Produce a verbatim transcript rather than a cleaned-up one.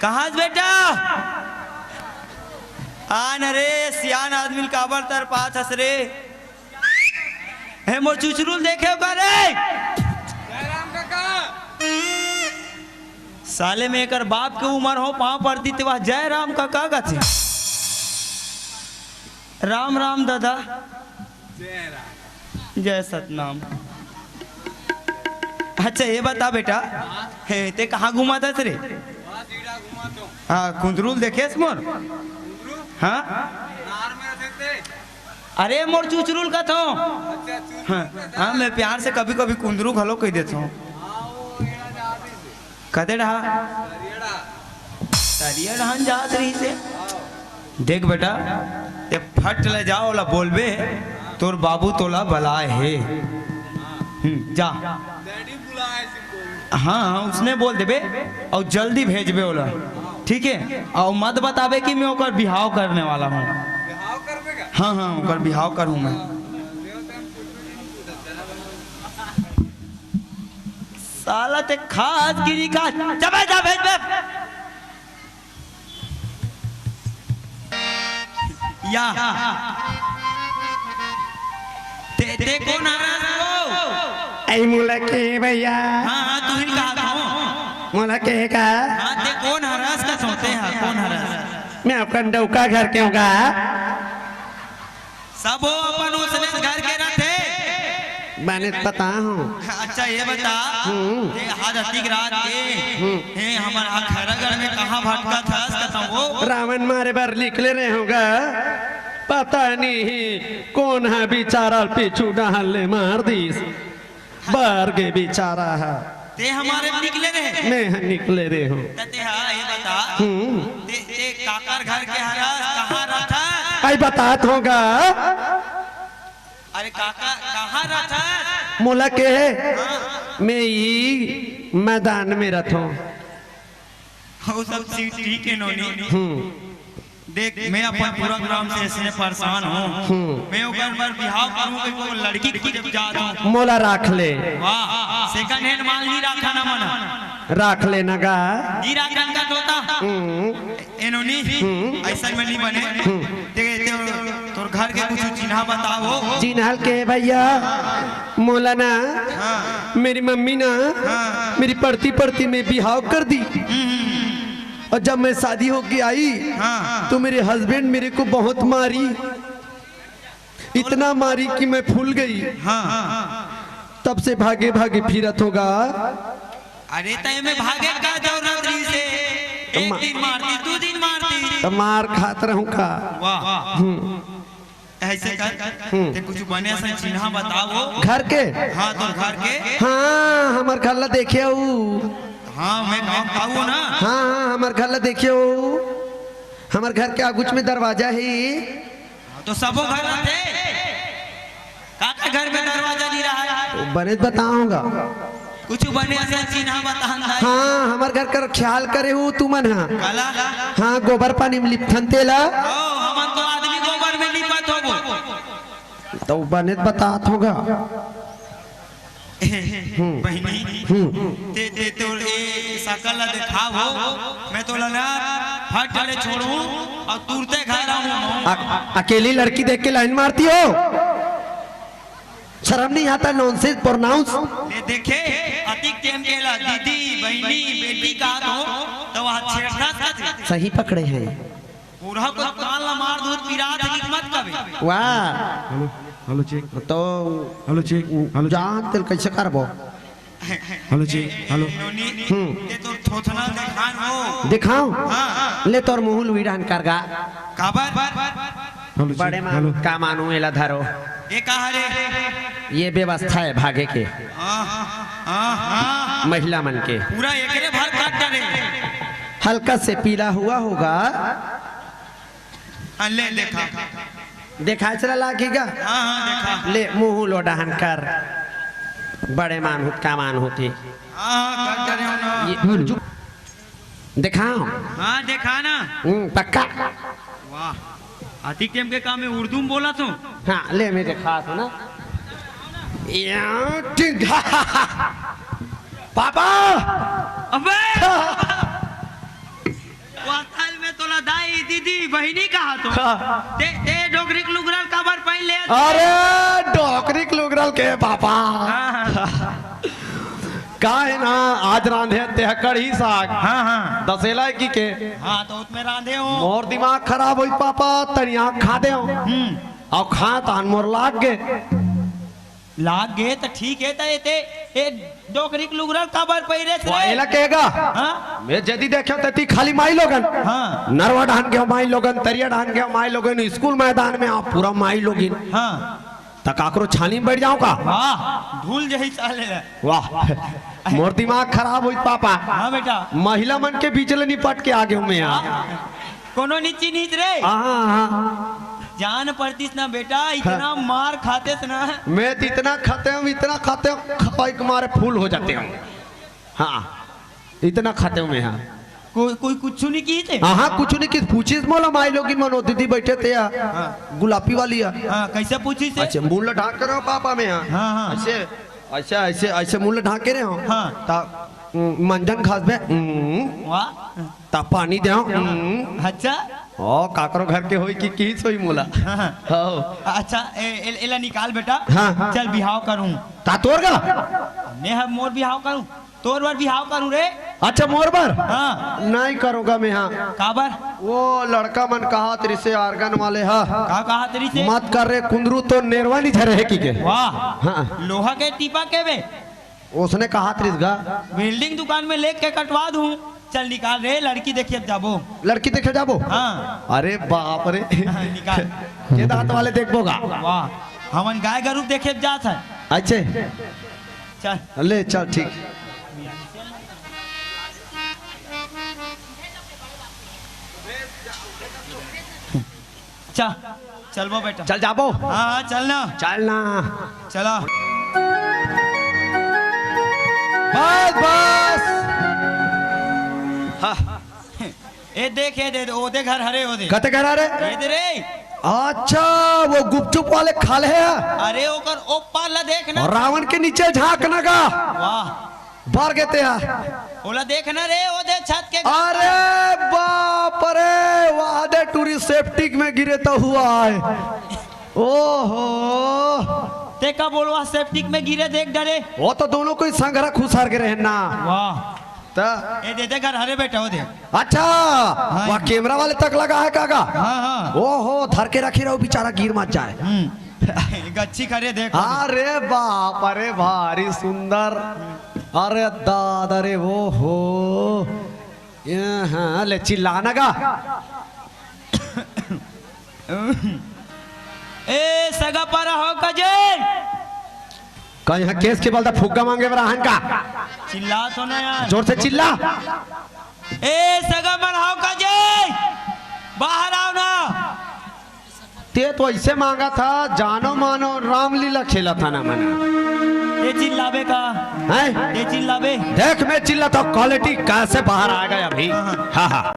कहाँ हस बेटा? आ न रे, सियान आदमी ल काबर तरपात हस रे? हे मोर चुचरू ल देखे हस का रे? साले में एकर बाप के उमर हो, पाँव परती ते वाह जय राम कका कथे। राम राम दादा। जय सतनाम। अच्छा, ये बता बेटा, हे, ते कहाँ घूमत हस रे? हाँ, कुंदरू ल देखे हस मोर? हाँ? अरे, मोर चुचरू ल कथों। हाँ, हाँ, मैं प्यार से कभी-कभी कुंदरू घलो कहि देथों। कते डहा? तरिया डहन जात रहिसे। देख बेटा, ते फट ले जा, ओला बोलबे, तोर बाबू तोला बलाए हे। हम्म, जा। हाँ, हाँ, उसने बोल देबे अउ जल्दी भेजबे ओला, ठीक है? अउ मत बताबे कि मैं ओकर बिहाव करने वाला हूँ। हाँ, हाँ, ओकर बिहाव करहूँ मैं। साला ते खास गिरी का, जा बे, जा भेज बे। या। ते, ते कोन हरस ओ? ऐ मोला के भैया। हाँ, हाँ, तुही कहा था। मोला के का? हाँ, ते कोन हरस का सोते हा, कोन हरस? मैं अपन डौका घर के हूँ का। सबो अपन उसने घर के रथे। बने पता हूँ। अच्छा, ये बता, हम्म। ये आज अतिक रात के, हम्म। हे हमर हा खैरागढ़ में कहाँ भटकत हस, कथों वो? रावण मारे बर निकले रहे होगा, पता नहीं कोन हा बिचारा पीछू डहन ले मार दिस। बर गे बिचारा हा। ते हमर निकले रहे? मैं हा निकले रहे हूँ। त ते हा ये बता, हम्म। ते, ते काकर घर के हरस, कहाँ रथस? आई बतात होगा। अरे काका, कहाँ रथस? मोला के हे? हाँ। मैं ई मैदान में रथों। वो सब चीज ठीक है नोनी। हम्म। देख, मैं अपन पूरा ग्राम से इसने परेशान हूँ। हम्म। मैं ओकर बर बिहाव करूँ कि वो लड़की खोजब जात हूँ। मोला राख ले। वाह, second hand माल नहीं राखा ना मना। राख ले ना गा। नहीं राखन का तोता। हम्म। ए नोनी, हम्म। ऐसा में नहीं बने। हम्म। ते, ते, तोर घर के कुछ चिन्हा बताओ। चिन्हल के भैया, मोला ना, हाँ। मेरी मम्मी ना, हाँ। मेरी पढ़ती पढ़ती में बिहाव कर दी। हम्म। और जब मैं शादी होके आई, हाँ। तो मेरे हस्बैंड मेरे को बहुत मारी, इतना मारी कि मैं फूल गई। हाँ। तब से भागे भागे फिरत होगा। अरे, त एमे भागे का जरूरत रहिसे? एक दिन मारती, दू दिन मारती। त मार खात रहूं का? वाह। हम्म। ऐसे कर, हम्म। ते कुछ बने से चिन्हा बताओ। घर के? हाँ, तो घर के। हाँ, हमर घर ला देखे हूँ। हाँ, मैं गाँव का हूँ ना। हाँ, हाँ, हमर घर ला देखे हूँ। हमर घर के आगुच में दरवाजा है। हाँ, तो सबो घर रथे। काकर घर में दरवाजा नहीं रहा है? बने बताऊंगा। कुछ बने असन चिन्हा बतान दाई। हाँ, हमर घर कर ख्याल करे हो तुमन हा। काला? हाँ, गोबर पानी में लिपथन तेला। ओ, हमन तो आदमी गोबर में लिपत होबो। तो बने बतात होगा। हम्म। बहिनी, हम्म। ते, ते तोर ए सकल ला देखाव हो, मैं तोला ना फट ले छोड़ू और तुरते घर आऊँ। अ-, अकेली लड़की देख के लाइन मारती हो? शर्म नहीं आता? Nonsense pronounce। ले देखे, अतिक टेम के ला दीदी, बहिनी, बेटी का तो, तो वहाँ छेड़ता था। सही पकड़े हैं। बूढ़ा को कान ला मार दूध पिरात है कि मत कबे। वाह। Hello, hello, check. तो हेलो, चेक। Hello, check. जान तेल कैसे करबो? Hello, check. हेलो। नोनी, हम्म। ये तो थोथना दिखान हो। दिखाओ। हाँ, हाँ। ले तोर मुंह लुई रहन कर गा। काबर? Hello, check. बड़े माँ हेलो। का मानू एला धरो। ये कहा रे? ये व्यवस्था है भागे के। हाँ, हाँ, हाँ। महिला मन के। पूरा एकरे भर काट डरे। हल्का से पीला हुआ होगा। हाँ, ले, देखा। देखा चला लागी गा? हाँ, हाँ, देखा। ले, मुंह लो डहन कर। बड़े मान होत, का मान होती। हाँ, हाँ, कर डरे हो ना। ये, हेलो। चुप। दिखाओ। हाँ, देखा ना। हम्म, पक्का। वाह। अतिक टेम के काम में उर्दू में बोला तो? हाँ, ले, मैं दिखा तो ना। या, टिंगा। पापा। अबे। दाई, दीदी, बहिनी कहा तो। हाँ। ते, ते डोकरी के लुगरा ल काबर पहिन ले? अरे, डोकरी के लुगरा ल के पापा। हाँ, हाँ। का हे ना, आज रांधे तेहा कढ़ी साग। हाँ, हाँ। दसेला की के। हाँ, तो उसमें रांधे हो। मोर दिमाग खराब होई पापा, तनिया खा दे हो। हम्म। अउ खा तान मोर लाग गे। लाग गे त ठीक हे, त एते, ए डोकरी के लुगरा ल काबर पहिरे हस वो रे? एला कहेगा। हाँ? मैं जदी देखे तेती खाली माई लोगन। हाँ। नरवा डाहन के माई लोगन, तरिया डाहन के माई लोगन, स्कूल मैदान में आप पूरा माई लोगिन। हाँ। त काकरो छानी में बैठ जाओ का? वाह, धूल जही साले ला। वाह। मोर दिमाग खराब होई पापा। हाँ बेटा। महिला मन के बीच ले निपट के आ गे हूँ मैं यार। हाँ। कोनो नी चिन्हिस रे। हाँ, हाँ, हाँ। जान पड़तिस ना बेटा, इतना हाँ। मार खातेस ना। मैं तो इतना खाते हूँ, इतना खाते हूँ, खवाई के मारे फूल हो जाते हूँ। हाँ, इतना खाते हूँ मैं, हाँ। कोई, कोई कुछ नहीं की थे? हाँ, हाँ, कुछ नहीं की। पूछिस मोला माई लोगिन मन, ओ दीदी बैठे थे यार। हाँ। गुलाबी वाली है। हाँ, कैसे पूछिस से? अच्छा, मुंह ला ढांक के रहो पापा मैं, हाँ। हाँ, हाँ। ऐसे, ऐसे, ऐसे, ऐसे मुंह ला ढांक के रहे हो। हाँ। ता, उम, मंजन खास बे, उम। वाह। त पानी देव। हम्म। अच्छा। ओ, काकरो घर के होई कि किहिस होई मोला। हाँ। हो। अच्छा, ए, ए, एला निकाल बेटा। हाँ। चल बिहाव करूँ। का तोर गा? मैं ह मोर बिहाव करूँ। तोर बर बिहाव करूँ रे। अच्छा, मोर बर? हाँ। नहीं करूँगा मैं, हाँ। काबर? वो लड़का मन कहत रिसे organ वाले ह। का कहत रिसे? मत कर रे कुंदरू, तो नेरवा नी झरे हे कि के। वाह। हाँ। लोहा के टीपा के बे? उसने कहत रिस गा। Welding दुकान में लेके कटवा दूं। चल निकाल रे, लड़की देखे जाबो। लड़की देखे जाबो? हाँ। अरे बाप रे। निकाल। के दांत वाले देखबो गा। वाह, हमन गाय गरू देखे जात है। अच्छे। चल। ले चल, ठीक। चल, चलबो बेटा। चल जाबो। हाँ, हाँ, चल ना। चल ना। चला। बस, बस। हाँ। ए देख, ए दे, ओदे घर हरे, ओदे। कते घर हरे? ए दे रे। अच्छा, वो गुपचुप वाले खाले है। अरे, ओकर ओ पार ला देख ना। और रावण के नीचे झांक ना गा। वाह। बार गे ते हा। ओला देख ना रे, ओदे छत के। अरे बाप रे, वादे टूरी septic में गिरे तो हुआ है। ओहो। ते का बोलवा, septic में गिरे देख डरे। वो तो दोनों कोई संघरा खुसार के रहे ना। वाह। त ए दे दे घर हरे बेटा, ओदे। अच्छा, हाँ। वह camera वाले तक लगा है काका? हाँ, हाँ। ओहो, धर के रखी रहो, बेचारा गिर मत जाए। हम्म। गच्छी करे देख। अरे बाप, अरे भारी सुंदर। अरे दादा रे, वो हो। यहाँ ले चिल्लाना का। ए सगा पारा हो कजे। का यहाँ केस के बल दा फुग्गा मांगे बर आहन का? चिल्ला तो ना यार। जोर से चिल्ला। ए सगा मन हो कजे। बाहर आओ ना। ते तो ऐसे मांगा था, जानो मानो रामलीला खेला था ना मना। ये चिल्लाबे का? हैं? ये चिल्लाबे? देख, मैं चिल्ला था, quality कैसे बाहर आ गया अभी। हाँ, हाँ। हाँ, हाँ।